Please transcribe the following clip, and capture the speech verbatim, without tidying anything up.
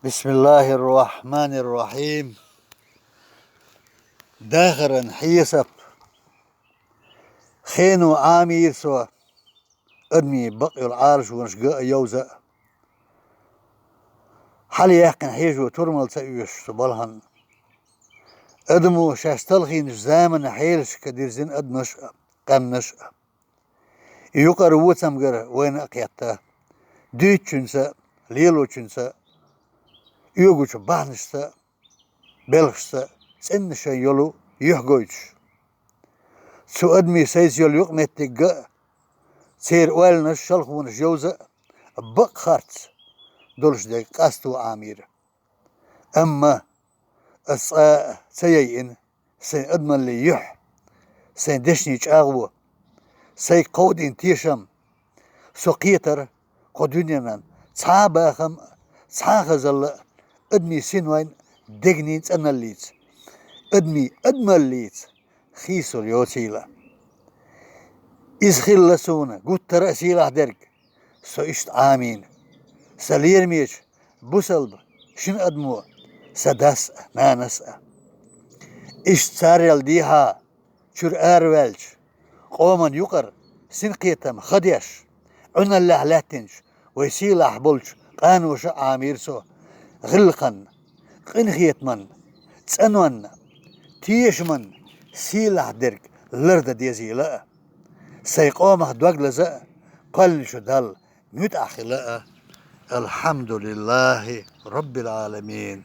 بسم الله الرحمن الرحيم. Дахаран хьесап. Хено Ӏамийра со адамийн бакъ йолу Ӏалашонаш ган а, йовза а. Хьалаяьккхина хьежо турмал ца оьшуш цу балхана. Адамо шаьш талхийнчу заманан хьелашка дирзина адамаш а, къаьмнаш а. Юкъара воцамгара вайна а кхетта, дуьйцучуьнца а, лелочуьнца а, оьгучу бахьанашца а, белхашца а цӀена шайн йолу юьхь гойтуш. Цу адамийн сайца йолу юкъаметтиг ган а, церан ойланаш, шалхонаш йовза а, бакъ харц долуш дерг къасто Ӏамийра. Амма ас цкъа а ца яйина сайн адамаллин юьхь, сайн дешнийн чӀагӀо, сайга кховдийна тешам. Со кхетара кху дуьненан цхьа а бахам а, цхьа а хазалла а адамийн синойн а, дегнийн а цӀаналлица, адамийн адамаллица хийцалур йоцийла. Иза хилла суна гуттара а сийлахь дерг, со иштта Ӏамийна. Сан лерамечу бусалба шина адамо, сан дас а, нанас а. Иштта царел дехьа чуьра араваьлча, къоман юкъара синкхетам ха деш, Ӏуьналлехь лаьттинчу вай сийлахь болчу къаноша а Ӏамийра со гӀиллакханна, къинхетаманна, цӀанонна, тешаманна сийлахь дерг лардан дезийла а. Сайн къомах дог лаза а, кхоьллинчу Далла муьтӀахь хила а. Алхьамдулиллахи Роббил Ӏаламин.